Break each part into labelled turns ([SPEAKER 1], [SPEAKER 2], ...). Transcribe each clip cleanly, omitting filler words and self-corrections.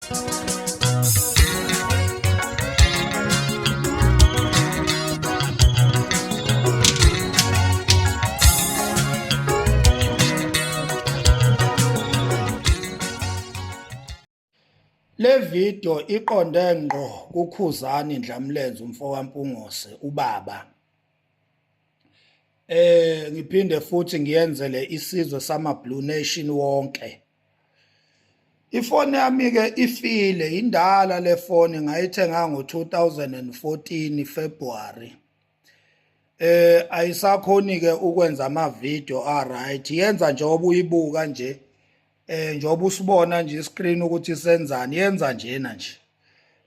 [SPEAKER 1] Le video iqonde ngqo kuKhuzani Ndlamlenze umfokaMpungose ubaba. Ngiphinde futhi ngiyenzele isizwe sama Blue Nation wonke. Ifoni yami ke ifile indala le foni ngayithenga ngo-2014 February. Ayisakhoni ke ukwenza ama video a right yenza njengoba uyibuka nje njengoba usibona nje iscreen ukuthi senzani yenza njena nje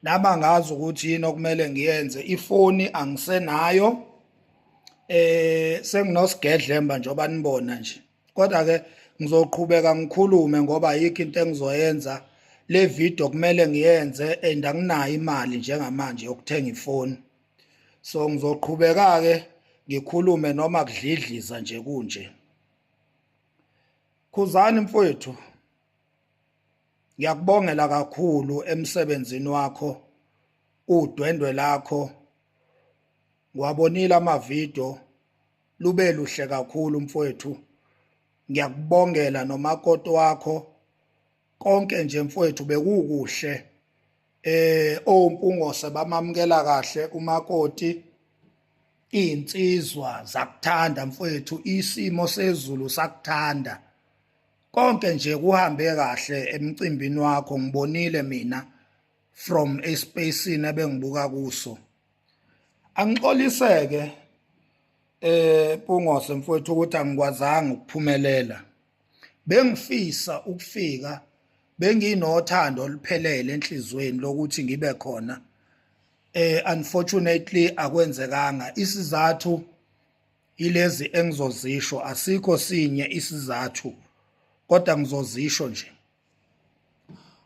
[SPEAKER 1] nami angazi ukuthi yini okumele ngiyenze ifoni angisenayo senginosigedlemba njengoba nibona nje kodwa ke ngizoqhubeka ngikhulume ngoba ayikho into engizoyenza le video kumele ngiyenze and anginayo imali njengamanje yokuthenga ifoni so ngizoqhubeka ke ngikhulume noma kudlidliza nje kunje. Khuzani mfowethu, ngiyakubongela kakhulu emsebenzini wakho, udwendwe lakho ngiwabonile amavidiyo, lube luhle kakhulu mfowethu. Ngiyakubongela nomakoti wakho, konke nje mfowethu bekukuhle. Ompungose bamamukela kahle umakoti, iy'nsizwa zakuthanda mfowethu, isimo sezulu sakuthanda, konke nje kuhambe kahle emcimbini wakho. Ngibonile mina from espacini ebengibuka kuso. Angixoliseke Mpungose mfowethu ukuthi angikwazanga ukuphumelela. Bengifisa ukufika, benginothando oluphelele enhlizweni lokuthi ngibe khona. Unfortunately akwenzekanga. Isizathu ilezi engizozisho, asikho sinye isizathu kodwa ngizozisho nje.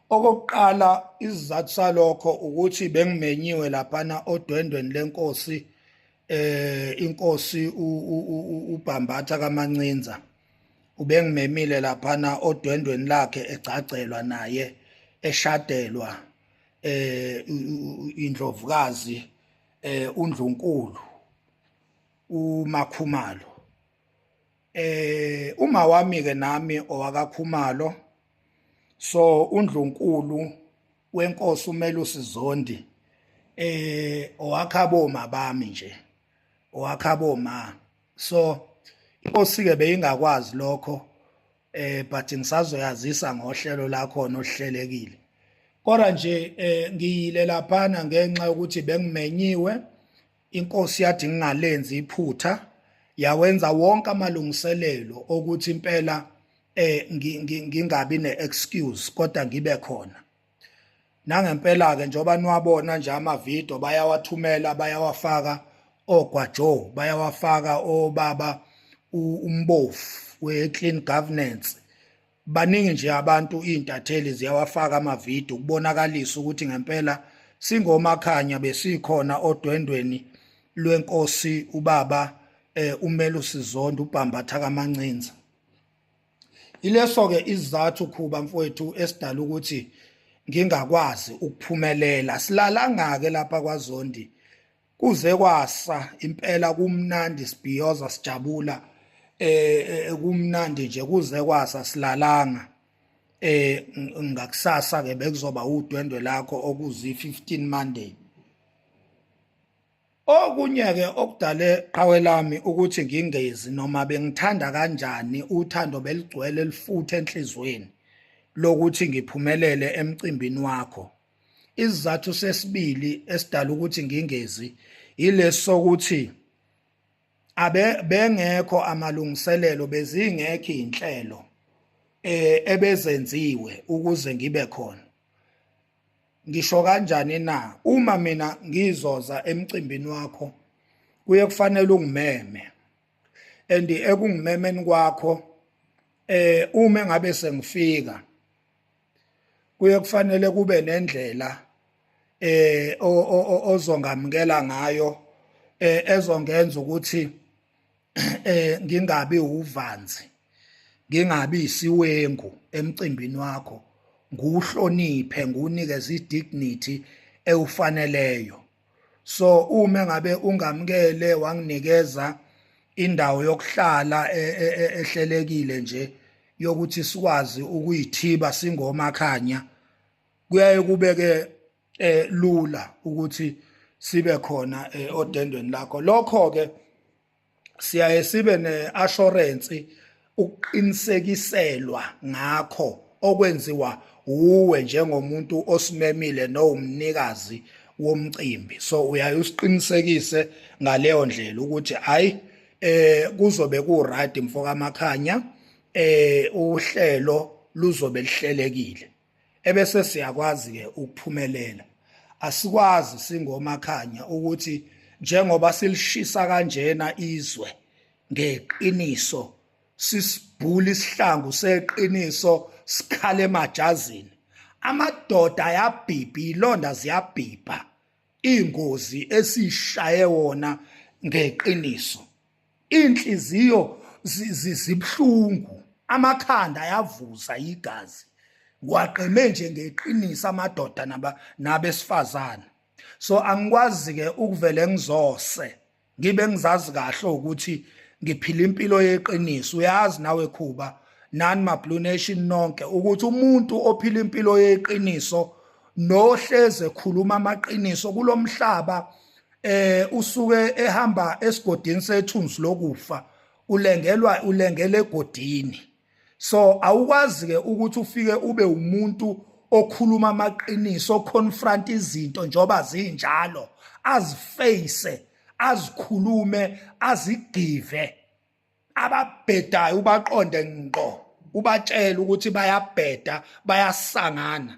[SPEAKER 1] Okokuqala isizathu salokho ukuthi bengimenyiwe laphana odwendweni lenkosi inkosi uBhambatha kaMancinza ubengimemile laphana odwendweni lakhe egcagcelwa naye eshadelwa indlovukazi uNdlunkulu uMakhumalo. Uma wami ke nami owakaKhumalo, so uNdlunkulu wenkosi uMelusi Zondi owakhabo mabami nje owakhabo ma, so inkosi ke beyingakwazi lokho but ngisazoyazisa ngohlelo lakhona oluhlelekile. Kodwa nje ngiyile laphana ngenxa yokuthi bengimenyiwe, inkosi yathi ngingalenzi iphutha, yawenza wonke amalungiselelo okuthi impela ngingabi ne-excuse kodwa ngibe khona. Nangempela ke njengoba niwabona nje amavidiyo bayawathumela, bayawafaka ogwajo, bayawafaka obaba uMbofu we-clean governance, baningi nje abantu, iy'ntatheli ziyawafaka amavidiyo ukubonakalisa ukuthi ngempela singomakhanya besikhona odwendweni lwenkosi ubaba uMelusi Zondi uBhambatha kaMancinza. Ileso ke isizathu Khuba mfowethu esidala ukuthi ngingakwazi ukuphumelela. Silalanga ke lapha kwaZondi kuze kwasa impela, kumnandi, sibhiyoza, sijabula, kumnandi nje kuze kwasa, silalanga. Ngakusasa ke bekuzoba udwendwe lakho okuzi 15 Monday. Okunye ke okudale qhawe lami ukuthi ngingezi noma bengithanda kanjani, uthando beligcwele lifuthe enhlizweni lokuthi ngiphumelele emcimbini wakho. Isizathu sesibili esidala ukuthi ngingezi yilesi sokuthi abe bengekho amalungiselelo, bezingekho izinhlelo ebezenziwe ukuze ngibe khona. Ngisho kanjani na uma mina ngizoza emcimbini wakho kuye kufanele ungimeme, and ekungimemeni kwakho uma ngabe sengifika kuye kufanele kube nendlela ozongamukela ngayo ezongenza ukuthi ngingabi uvanzi, ngingabi isiwengu emcimbini wakho. Ngiwuhloniphe, ngiwunikeze i-dignity ewufaneleyo. So uma ngabe ungamukele wanginikeza indawo yokuhlala ehlelekile nje yokuthi sikwazi ukuyithiba singomakhanya, kuyaye kubeke lula ukuthi sibe khona odendweni lakho. Lokho ke siyaye sibe ne-assurance, ukuqinisekiselwa ngakho okwenziwa uwe njengomuntu osimemile nowumnikazi womcimbi. So uyaye usiqinisekise ngaleyo ndlela ukuthi hayi, kuzobe ku right, mfoka Makhanya, uhlelo luzobe lihlelekile, ebese siyakwazi ke ukuphumelela. Asikwazi singomakhanya ukuthi njengoba silishisa kanjena izwe ngeqiniso, sisibhula isihlangu seqiniso, sikhala emajazini, amadoda ayabhibha, ilonda ziyabhibha, ingozi esishaye wona ngeqiniso, inhliziyo zibhlungu, amakhanda ayavuza igazi, ngwaqeme nje ngeqiniso amadoda nabesifazane. So angikwazi ke ukuvele ngizose ngibe ngizazi kahle ukuthi ngiphila impilo yeqiniso. Uyazi nawe Khuba, nani ma Blue Nation nonke, ukuthi umuntu ophila impilo yeqiniso nohleze ekhuluma amaqiniso kulomhlaba usuke ehamba esigodini sethunzi lokufa, ulengelwa, ulengele egodini. So awukwazi ke ukuthi ufike ube umuntu okhuluma amaqiniso, confront izinto njoba zinjalo, aziface, azikhulume, azigive ababhedayo, ubaqonde ngqo, ubatshela ukuthi bayabheda, bayasangana.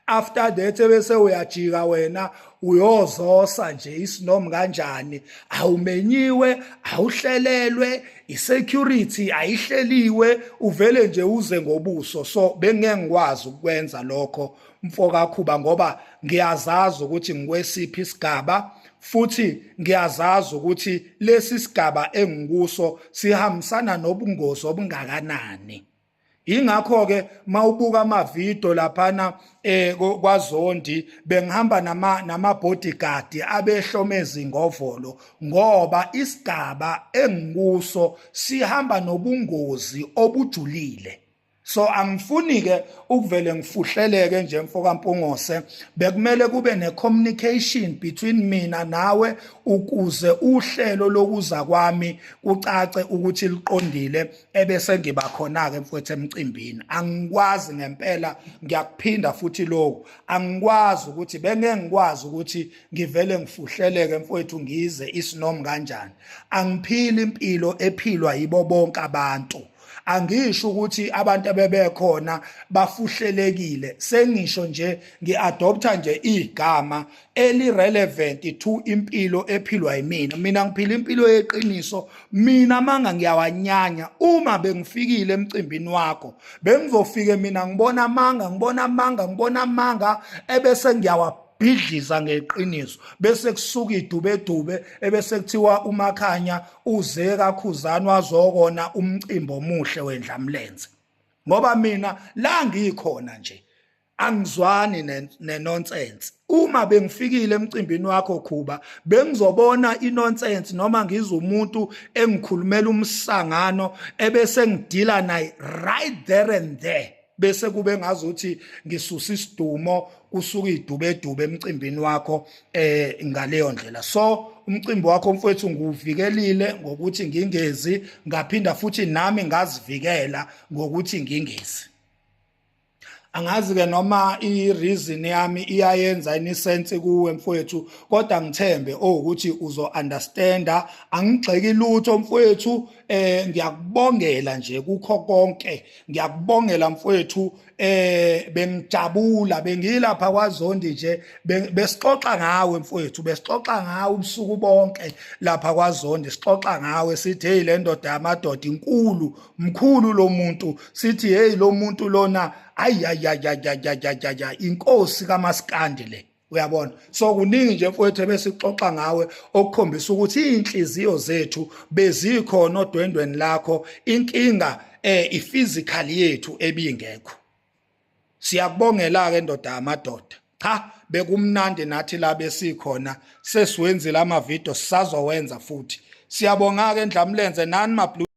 [SPEAKER 1] After that bese uyajika wena uyozosa nje isinomi kanjani. Awumenyiwe, awuhlelelwe, isecurity ayihleliwe, uvele nje uze ngobuso. So bengeke ngikwazi ukwenza lokho, mfoka Khuba, ngoba ngiyazazi ukuthi ngikwesiphi isigaba, futhi ngiyazazi ukuthi lesi sigaba engikuso sihambisana nobungozi obungakanani. Ingakho ke mawubuka amavidiyo laphana kwaZondi, bengihamba nama bodyguard abehlome izingovolo, ngoba isigaba engikuso sihamba nobungozi obujulile. So angifuni ke ukuvele ngifuhleleke nje, mfoka Mpungose. Bekumele kube ne-communication between mina nawe ukuze uhlelo lokuza kwami kucace ukuthi liqondile, ebese ngiba khona ke, mfowethu, emcimbini. Angikwazi ngempela, ngiyakuphinda futhi lokhu, angikwazi ukuthi bengeke ngikwazi ukuthi ngivele ngifuhleleke, mfowethu, ngize isinomi kanjani. Angiphili impilo ephilwa yibo bonke abantu. Angisho ukuthi abantu abebekhona bafuhlelekile, sengisho nje ngiadopta nje igama eli-relevant to impilo ephilwa yimina. Mina ngiphila impilo yeqiniso, mina manga ngiyawanyanya. Uma bengifikile emcimbini wakho, bengizofike mina ngibona amanga, ngibona amanga, ngibona amanga, ebese ngiyawabhidliza ngeqiniso, bese kusuka idubedube, ebese kuthiwa uMakhanya uze kaKhuzani wazokona umcimbi omuhle wendlamlenze. Ngoba mina la ngikhona nje angizwani nenonsense. Uma bengifikile emcimbini wakho, Khuba, bengizobona inonsense noma ngizwe umuntu engikhulumela umsangano, ebese ngidila naye right there and there, bese kube ngazuthi ngisusa isidumo, kusuka idubedube emcimbini wakho ngaleyo ndlela. So umcimbi wakho, mfowethu, ngiwuvikelile ngokuthi ngingezi, ngaphinda futhi nami ngazivikela ngokuthi ngingezi. Angazi ke noma i-reason yami iyayenza ini sense kuwe, mfowethu, kodwa ngithembe ukuthi uzo understanda. Angigxeki lutho, mfowethu, ngiyakubongela nje kukho konke, ngiyakubongela, mfowethu. Bengijabula, bengilapha kwaZondi nje, besixoxa ngawe, mfowethu, besixoxa ngawe ubusuku bonke lapha kwaZondi, sixoxa ngawe, sithi hey, le ndoda yamadoda inkulu, mkhulu lo muntu, sithi hey, lo muntu lona, ayayayayayayaya, inkosi kaMaskandi le, uyabona. So kuningi nje, mfowethu, ebesixoxa ngawe okukhombisa ukuthi inhliziyo zethu bezikhona odwendweni lakho. Inkinga i-physical yethu ebingekho. Siyakubongela ke ndoda yamadoda. Cha, bekumnandi nathi la besikhona, sesiwenzile ama video, sisazowenza futhi. Siyabonga ke Ndlamlenze nani ma blue.